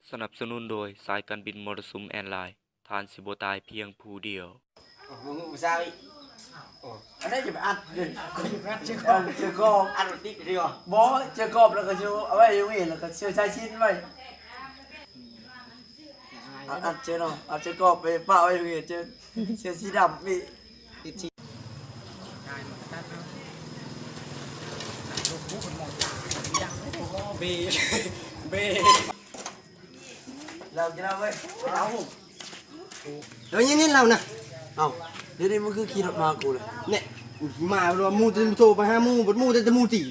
ສະໜັບສະໜູນໂດຍສາຍການບິນມໍລະສຸມແອນລາຍ ທ່ານຊິບໍ່ຕາຍພຽງຜູ້ດຽວ. ໂອ້ ມຶງຜູ້ສາວອີກ. ໂອ້ ອັນໃດຈະໄປອັດເດ້ ອັດເຈົ້າຂອງ ອັດເຈົ້າຂອງ ອັດຕິດດີກວ່າ. ບໍ່ ເຈົ້າຂອງແລ້ວກໍຊິເອົາໄວ້ຢູ່ນີ້ ແລ້ວກໍເຊື່ອສາຍສິນໄວ້. ອັດ ອັດເຈົ້າເນາະ ອັດເຈົ້າຂອງໄປປະໄວ້ຢູ່ນີ້ ເຈົ້າເສື້ອສີດຳນີ້. ເບ ເບ ລາວກິນເຫຼົ້າເວີຍ ເອົາ ເອີ ນີ້ໆ ລາວນະ. ເອົ້າ ດຽວນີ້ມຶງຄືຂີ່ລົດມາຫາກູລະ? ແນ່ ມາວ່າໝູ່ ໂທໄປຫາໝູ່ ບັດໝູ່ແຕ່ໝູ່ຕີ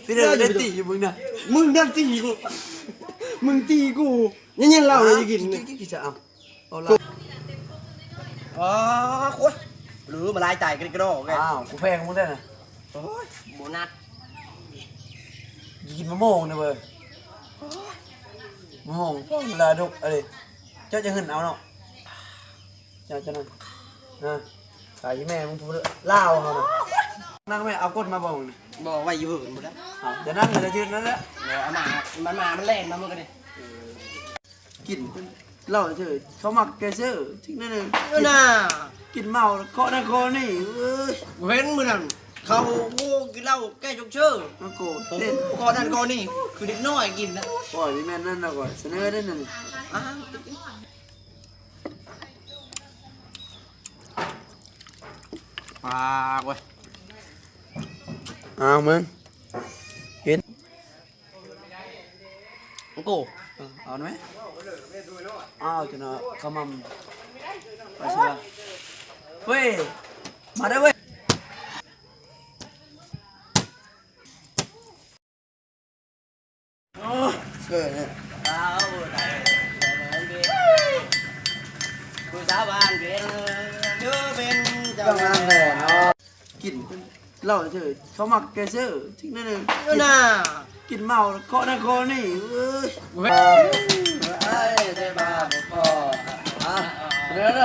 ຊິໄດ້ຕີຢູ່ມຶງນະ ມຶງນັ້ນຕີກູ ມຶງຕີກູ ນີ້ໆ ລາວນະ ກິນ ກິນ ກິນ ກິນຊະ ເອົາ. ເອົາລະ ອໍ ໂອ້ຍ ຫຼືມາຫຼາຍໃຈກັນກະດອກ. ອ້າວ ກູແພງມຶງແທ້ນະ. ໂອ້ຍ ໂບນັດ ກິນມະມ່ວງນະເວີຍ. ໂອ້ຍ ມະມ່ວງ ໂອ້ຍ ລະດົກ ເອີ ເຈົ້າຈະຫຶນເອົາເນາະ ເຈົ້າ ເຈົ້ານັ້ນ ຮະ ຂາຍໃຫ້ແມ່ມຶງຜູ້ລາວເຮົານະ. ນັ່ງແມ່ ເອົາກົດມາບໍ່ມຶງນະ? ບໍ່ ໄວ້ຢູ່ເຮືອນພຸ້ນແຫຼະ. ເອົ້າ ຈະນັ່ງກໍຈະຢືນນັ້ນແຫຼະ. ເອີ ເອົາມາ ມັນມາ ມັນແລ່ນມາມື້ກະນີ້. ກິນເຫຼົ້າເຊີ ເຂົາມັກແກ່ເຊີ ຈິງແນວໜຶ່ງ ເອີ ນະ ກິນເມົາເກາະນັ້ນເກາະນີ້. ເອີຍ ເຫັນມື້ນັ້ນເຂົາ ໂອ້ ກິນເຫຼົ້າແກ່ຈົກເຊີ ມັນໂກເຕັ້ນເກາະນັ້ນເກາະນີ້ ຄືເດັກນ້ອຍກິນນະ. ໂອ້ຍ ບໍ່ແມ່ນນັ້ນດອກ ສະເໜີເດ້ນັ້ນ. ປາກເວີຍ ເອົາເບິ່ງ ກິນ. ໂກ ເອີ ເອົາໄໝ? ອ້າວ ຈະເນາະ ຂະໝ່ຳ ໄປຊິວະ. ເວີຍ ມາເດີເວີຍ. ໂອ້ ເກີດເລີຍ ຜູ້ສາວບ້ານເປັນ ຢູ່ເປັນເຈົ້າ ເຈົ້າງາມແທ້ເນາະ. ກິນເຫຼົ້າເຊີ ເຂົາມັກແກ່ເຊີ ຈິງແນວໜຶ່ງ ເອີ ນະ ກິນເມົາເກາະນັ້ນເກາະນີ້. ເອີຍ ເອີຍ ເດີມາບໍ່ພໍ ອະ ເດີ ເດີ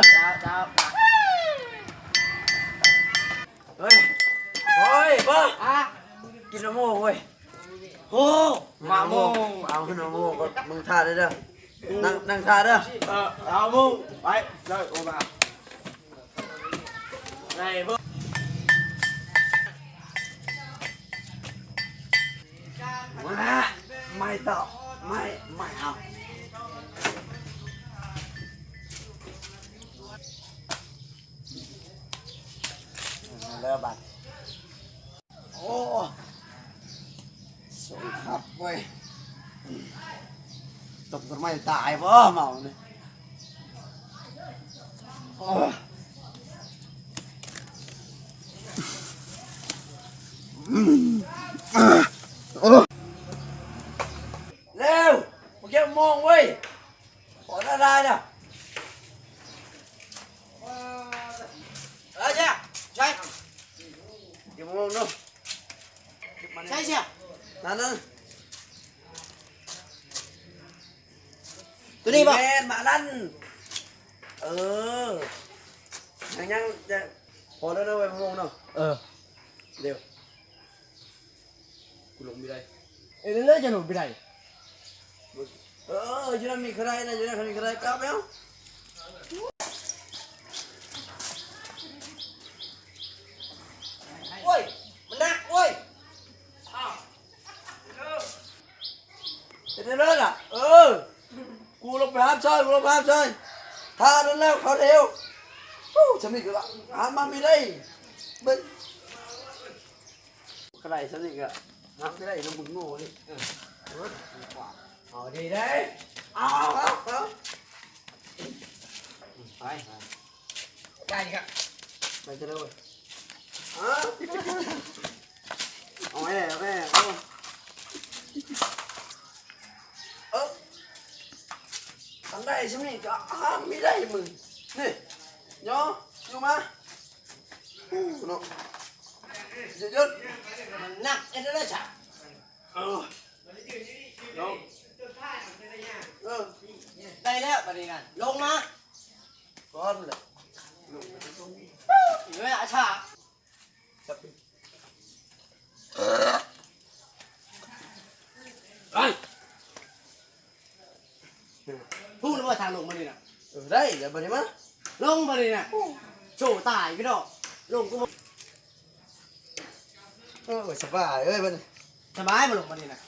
ເອີຍ ໂອ້ຍ ບໍ່ ອະ ກິນມະມ່ວງເວີຍ. ໂອ້ ມະມ່ວງ ເອົາຂຶ້ນມະມ່ວງກ່ອນ ມຶງຖ້າເດີ ນັ່ງ ນັ່ງຖ້າເດີ. ເອີ ເອົາໝູ່ ໄປເລີຍ ໂອມາ ໄດ້ເບິ່ງ ມາ ໄມ້ຕໍ່ ໄມ້ ໄມ້ ເອົາ ເອົາແລ້ວບັດ. ໂອ້ ສົງຄັບເວີຍ ຕົກຕົ້ນໄມ້ຕາຍບໍ່ເມົານີ້. ໂອ້ ໂອ້ ເລັວ ມາເກັບມະມ່ວງເວີຍ. ໂອ້ ໄດ້ ໄດ້ລະ ເອີ ເຊຍ ໃສ່ ເກັບມະມ່ວງເນາະ ໃສ່ ເຊຍ ນັ້ນ ນັ້ນ ໂຕນີ້ບໍ່ ແມ່ນ ມານັ້ນ ເອີ ຍັງ ຍັງ ພໍແລ້ວເນາະ ໄວ້ມະມ່ວງເນາະ ເອີ ດຽວ ກູລົງບໍ່ໄດ້ ເອີ ເລີຍຈະລົງບໍ່ໄດ້ ເອີ ຢູ່ນັ້ນມີກະໄດ້ນະ ຢູ່ນັ້ນມີກະໄດ້ ໄປເອົາ ໄປເອົາ ໂອ້ຍ ມັນໜັກ ໂອ້ຍ ເຮັດໄດ້ເລີຍລະ ເອີ ກູລົງໄປຫາມຊ່ອຍ ກູລົງໄປຫາມຊ່ອຍ ຖ້ານັ້ນແລ້ວເຂົາເດວ ໂອ້ ຊຳນີ້ກະຫາມມາມີໄດ້ ເບິ່ງ ກະໄດ້ຊຳນີ້ກະຫາມໄດ້ນຳບຸນໂງ່ນີ້ ເອີ ເອົາດີເດ້ ເອົາ ເອົາ ເອົາ ເອົາ ໄປ ໄປ ໄດ້ກະ ໄປເດີເວີຍ ເອົາ ເອົາແອ ເອົາແອ ເອົາ ເອີ ຄັນໄດ້ຊຳນີ້ກະຫາມມີໄດ້ມຶງ ນີ້ ຍໍ ຍູ້ມາ ໂອ້ ເນາະ ສຸດຍອດ ມັນໜັກເຮັດໄດ້ຊະ ເອີ ເນາະ ເອີ ໄດ້ແລ້ວບາດນີ້ນະ ລົງມາ ກ່ອນແຫຼະ ລົງມາ ເອີ ອາຊາ ໄປ. ທາງລົງມານີ້ນະ ເອີ ໄດ້ແລ້ວບັດນີ້ມາ ລົງມານີ້ນະ ໂອ້ ໂຊຕາຍພີ່ນ້ອງ ລົງກໍບໍ່ ເອີ ສະບາຍເອີຍບັດນີ້ ສະບາຍບໍ່ລົງມານີ້ນະ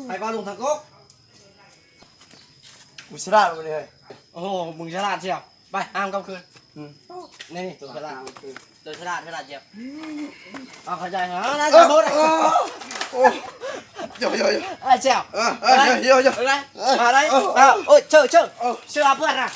ໄປກໍລົງທາງກົກ ກູສະຫຼາດບໍ່ນີ້ເຮີ້ຍ ໂອ້ໂຫ ມຶງສະຫຼາດຊຽວ ໄປ ຫ້າມກັບຄືນ ອືມ ນີ້ ໂຕສະຫຼາດ ໂຕສະຫຼາດ ສະຫຼາດຈຽວ ເອົາເຂົ້າໃຈ ເອົານະ ໂອ້ ໂອ້ ໂອ້ ໂອ້ ເອົາແຊວ ເອີ ເອີ ເອີ ເອີ ເອີ ມາໄດ້ ເອີ ໂອ້ຍ ເຊີ ເຊີ ເອີ ເຊີເພື່ອນນະ